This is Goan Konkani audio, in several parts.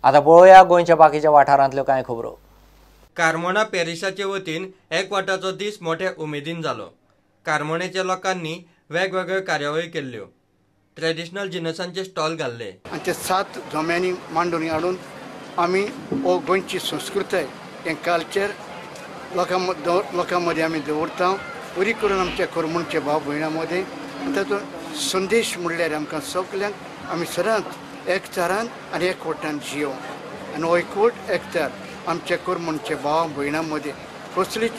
आतां पळोवया गोंयच्या बाकीच्या वाठारांतल्यो कांय खबरो. कार्मोणा पॅरिसाचे वतीन एकवटाचो दीस मोठ्या उमेदीन जालो. कार्मोणेच्या लोकांनी वेगवेगळ्यो कार्यावळी केल्ल्यो. ट्रेडिशनल जिनसांचे स्टॉल घाल्ले आनी ते 7 जम्यांनी मांडून हाडून आमी हो गोंयची संस्कृताय हें कल्चर लोकां मदीं आमी दवरता. बरी करून आमच्या करमणचे भाव भयणां मदीं आनी तातूंत संदेश म्हणल्यार आमकां सगल्यांक आमी सदांच एकचारान आनी एकवटान जियोवंक आनी हो एकवट एकचार आमच्या करमणचे भाव भयणां मदीं कसलीच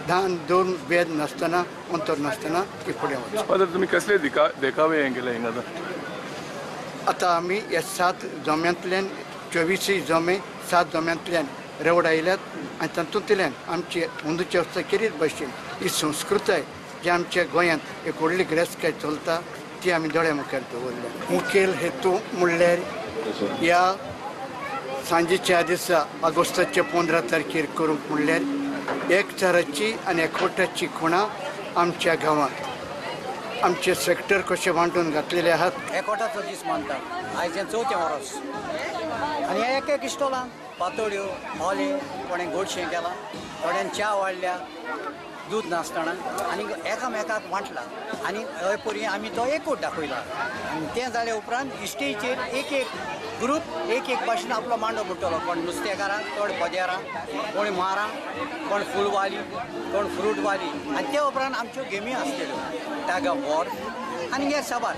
दान दोन भेद नासतना अंतर नासतना ती फुडें वता. तुमी कसले देखावे हें केले हिंगा? आतां आमी ह्या 7 जम्यांतल्यान 24 जमे 7 जम्यांतल्यान रेवड आयल्यात आनी तातूंतल्यान आमची अंदूच्या वर्सा खेरीत भशेन ही संस्कृताय जी आमच्या गोंयांत एक व्हडली गिरेस्तकाय चलता ती आमी दोळ्या मुखार दवरल्या. मुखेल हेतू म्हणल्यार ह्या सांजेच्या दिसा ऑगस्टाच्या 15 तारखेर करूंक म्हणल्यार एकचाराची आनी एकवटाची खुणा आमच्या गांवांत आमचे सेक्टर कशे वांटून घातलेले आहात. एकवटाचो दीस मानतात. आयज हें 4थें वर्स आनी ह्या एक एक इस्टॉलान पातोळ्यो ओले कोणें गोडशें केलां, थोड्यान च्या वाडल्या दूद नासतना आनी एकामेकाक वांटला आनी हय परी आमी तो एकवट दाखयला. आनी तें जाल्या उपरांत इस्टेजीचेर एक एक ग्रूप एक एक भाशेन आपलो मांडो पडटलो. कोण नुस्तेकारां, कोण पदेरां, कोण मारां, कोण फुलवाली, कोण फ्रूटवाली. आनी ते उपरांत आमच्यो गेमी आसतल्यो टॅग ऑफ वॉर आनी हे साबार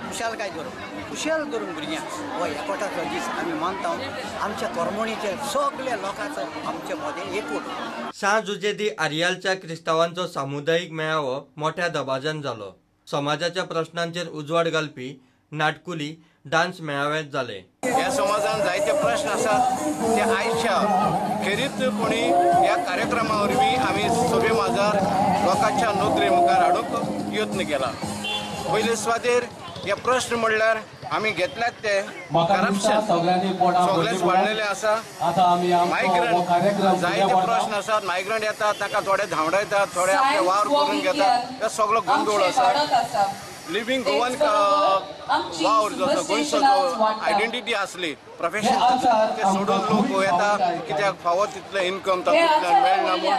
खुशालकाय धरून खुशाल धरून भुरग्यांक हो एकवटाचो दीस आमी मानता. आमच्या करमणीचे सगल्या लोकांचो आमचे मदें एकवट. सां जुजे दी आरियालच्या क्रिस्तांवांचो सामुदायीक मेळावो मोठ्या दबाज्यान जालो. समाजाच्या प्रश्नांचेर उजवाड घालपी नाटकुली डान्स मेळाव्यात जाले. ह्या समाजान जायते प्रश्न आसात ते आयच्या खेरीतपणी ह्या कार्यक्रमा वरवीं आमी सभे माजार लोकांच्या नदरे मुखार हाडूंक यत्न केला. पयले सुवातेर हे प्रश्न म्हणल्यार आमी घेतल्यात ते करप्शन सगळेच वाडलेले आसा. मायग्रंट जायते प्रश्न आसात. मायग्रंट येतात तांकां थोडे धांवडायतात, थोडे आपले वावर करून घेतात, हे सगळो गोंदोळ आसा. लिव्हींग गोवन वावर जो गोंयचो जो आयडेंटिटी आसली प्रोफेशन ते सोडून लोक येता कित्याक फावो तितलें इन्कम तातूंतल्यान मेळना म्हूण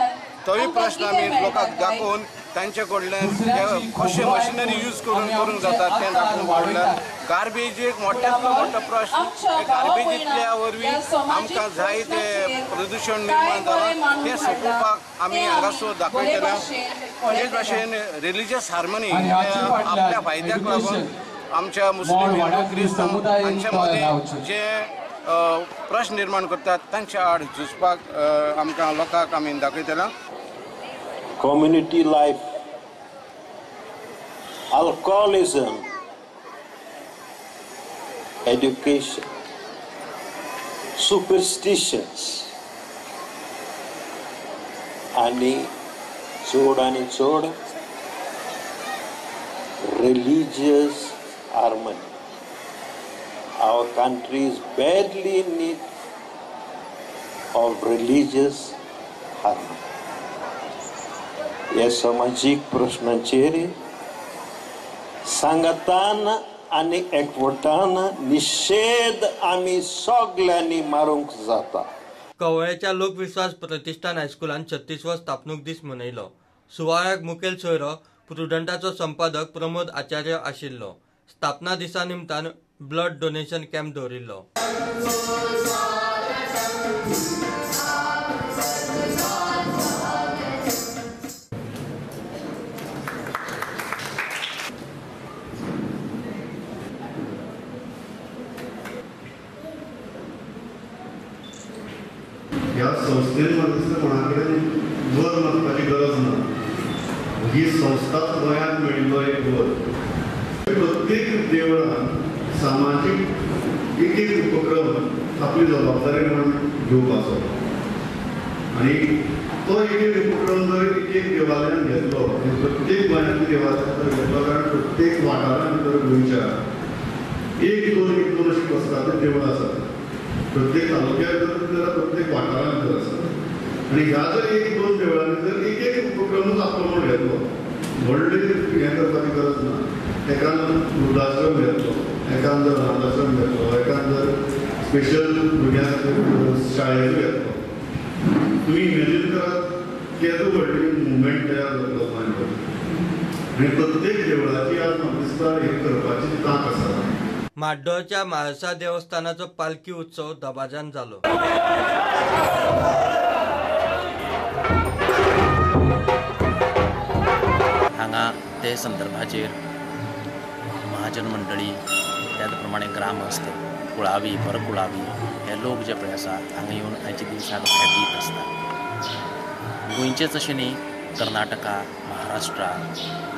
तोय प्रश्न आमी लोकांक दाखोवन तांचे कडल्यान कशें मशिनरी यूज करून करूंक जाता तें दाखोवन पडल्यार. गार्बेज एक मोठ्यांतलो मोठो प्रश्न. गार्बेजींतल्या वरवीं आमकां जाय ते प्रदुशण निर्माण जालां तें सोंपोवपाक आमी हांगासर दाखयतले. तेच भाशेन रिलिजियस हार्मनी आपल्या फायद्याक लागून आमच्या मुस्लीम हिंदू क्रिस्तांव हांचे मदीं जे प्रश्न निर्माण करतात तांच्या आड झुजपाक आमकां लोकांक आमी दाखयतले. Community life, alcoholism, education, superstitions, आणि चड आनी चड religious harmony. Our country is badly in need of religious harmony. ह्या समाजीक प्रश्नांचेर सांगातान आनी एकवटान निशेध आमी सगल्यांनी मारूंक जाता. कवळ्याच्या लोकविश्वास प्रतिष्ठान हायस्कुलान 36वो स्थापणूक दीस मनयलो. सुवाळ्याक मुखेल सोयरो प्रुडंटाचो संपादक प्रमोद आचार्य आशिल्लो. स्थापना दिसा निमतान ब्लड डोनेशन कॅम्प दवरिल्लो. ह्या संस्थेन म्हाका दिसता कोणा कडेन वर मागपाची गरज ना. ही संस्थाच गोंयांत मेळिल्लो एक वर. प्रत्येक देवळान सामाजीक एक एक उपक्रम आपली जबाबदारी म्हणून घेवपाचो आनी तो एक एक उपक्रम जर एक एक देवालयान घेतलो आनी प्रत्येक गोंयांतल्या देवालयान जर घेतलो, कारण प्रत्येक वाठारान भितर गोंयच्या एक दोन अशीं वस्तांतलीं देवळां आसात, प्रत्येक तालुक्यात जर जाल्यार प्रत्येक वाठारांत जर आसा आनी ह्या जर एक दोन देवळांनी जर एक एक उपक्रमूच आपलो म्हूण घेतलो, व्हडले हें करपाची गरज ना. एकान वृद्धाश्रम घेतलो, एकान जर अनाथाश्रम घेतलो, एकान जर स्पेशल भुरग्यांक शाळेचो येतलो. तुमी इमेजीन करात केदो व्हडली मुवमेंट तयार जातलो गोंयभर आनी प्रत्येक देवळाची आज म्हाका दिसता हें करपाची तांक आसा. म्हाड्डोळच्या म्हाळसा देवस्थानाचो पालखी उत्सव दबाज्यान जालो. हांगा ते संदर्भाचेर महाजन मंडळी, त्याच प्रमाणे ग्रामस्थ, कुळावी, परकुळावी हे लोक जे पळय आसा हांगा येवन आयच्या दिवसाक भेट दीत आसता. गोंयचेच अशें न्ही, कर्नाटका, महाराष्ट्रा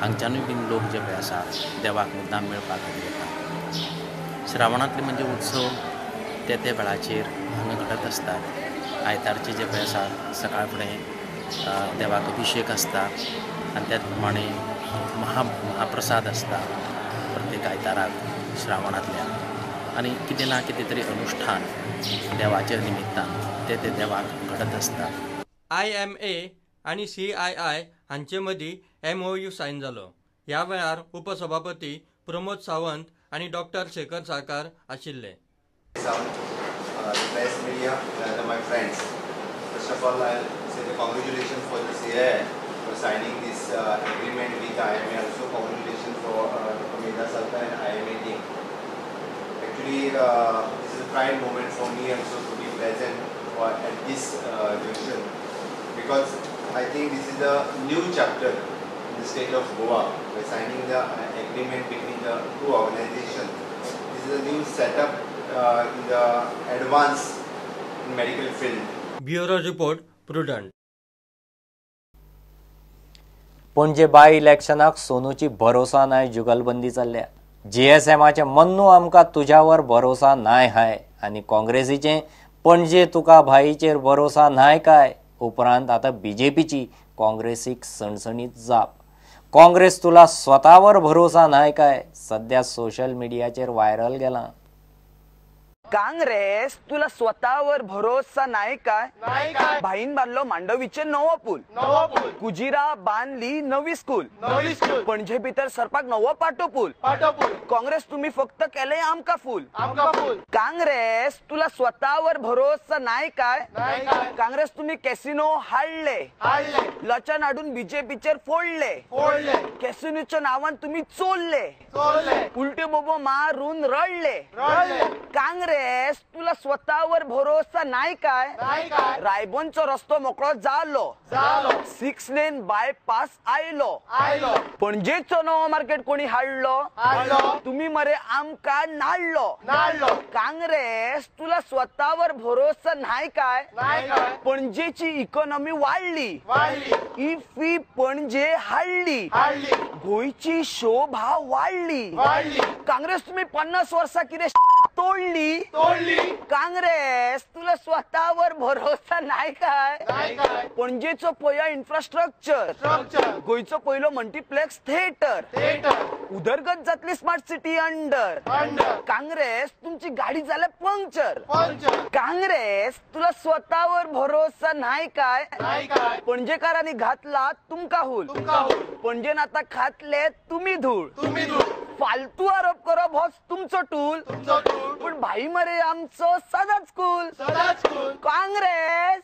हांगच्यानूय बीन लोक जे पळय आसा देवाक मुद्दाम मेळपा खातीर येता. श्रावणांतले म्हणजे उत्सव ते ते वेळाचेर हांगा घडत आसतात. आयतारचे जे पळय आसा सकाळ फुडें देवाक अभिशेक आसता आनी त्याच प्रमाणे महाप्रसाद आसता प्रत्येक आयताराक श्रावणांतल्या, आनी कितें ना कितें तरी अनुष्ठान देवाच्या निमित्तान ते ते देवाक घडत आसता. IMA आनी CII हांचे मदीं MOU sign जालो. ह्या वेळार उपसभापती प्रमोद सावंत आनी डॉक्टर शेखर साळकार आशिल्ले. Press media and my friends. First of all, I'll say the congratulations for the CII for signing this agreement with IMA. Also, congratulations for Dr. Medha Salkar and IMA team. Actually, this is a pride moment for me also to be present at this junction, because I think this is a new chapter in the state of Goa by signing the agreement between the two organizations. This is a new setup in the advance in medical field. Bureau report, Prudent. Panaji by इलेक्शनाक सोनूची भरोसा नाय जुगलबंदी चल्ल्या. GSMाचे मन्नू आमकां तुज्यावर भरोसा नाय हाय आनी काँग्रेसीचे पणजे तुका भाईचेर भरोसा नाय काय उपरांत आतां बीजेपीची काँग्रेसीक सणसणीत जाप. काँग्रेस तुला स्वतावर भरोसा नाय काय सध्या सोशल मिडियाचेर व्हायरल गेला. काँग्रेस तुला स्वतःवर भरोसा नाही काय? भाईन बांधलो मांडवीचे नवो पूल, कुजिरा बांधली नवी स्कूल, पणजे भितर सरपाक नवो पाटो पूल. काँग्रेस तुम्ही फक्त केले आमका फूल. काँग्रेस तुला स्वतःवर भरोसा नाही काय? काँग्रेस तुम्ही कॅसिनो हाडले, लचन हाडून बीजेपीचेर फोडले, कॅसिनोच्या नावान तुम्ही चोरले, उलटे बोबो मारून रडले. काँग्रेस तुला स्वतःवर भरोसा नाही काय? रायबोनचो रस्तो मोकळो जालो, 6 लेन बायपास आयलो, पणजेचो नवो मार्केट कोणी हाडलो, तुम्ही मरे आमका नाडलो. काँग्रेस तुला स्वतःवर भरोसा नाही काय? पणजेची इकॉनॉमी वाढली, इफी पणजे हाडली, गोंयची शोभा वाढली. काँग्रेस तुम्ही 50 वर्षा कितें तोडली. काँग्रेस तुला स्वतःवर भरोसा नाही काय? पणजेचो पया इन्फ्रास्ट्रक्चर, गोंयचो पयलो मल्टीप्लेक्स थिएटर, उदरगत जातली स्मार्ट सिटी अंडर. काँग्रेस तुमची गाडी जाल्या पंक्चर. काँग्रेस तुला स्वतःवर भरोसा नाही काय? पणजेकारांनी घातला तुमका हुल, पणजेन आता खातले तुम्ही धूळ. फालतू आरोप करप होच तुमचो टूल, पण भाई मरे आमचो सदांच कूल. काँग्रेस.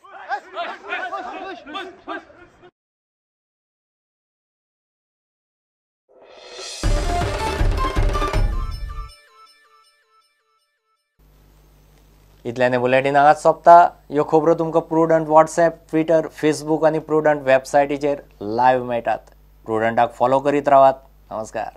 इतल्याने बुलेटिन हांगाच सोंपता. ह्यो खबरो तुमकां प्रुडंट व्हॉट्सएप, ट्विटर, फेसबूक आनी प्रुडंट वेबसायटीचेर लायव्ह मेळटात. प्रुडंटाक फॉलो करीत रावात. नमस्कार.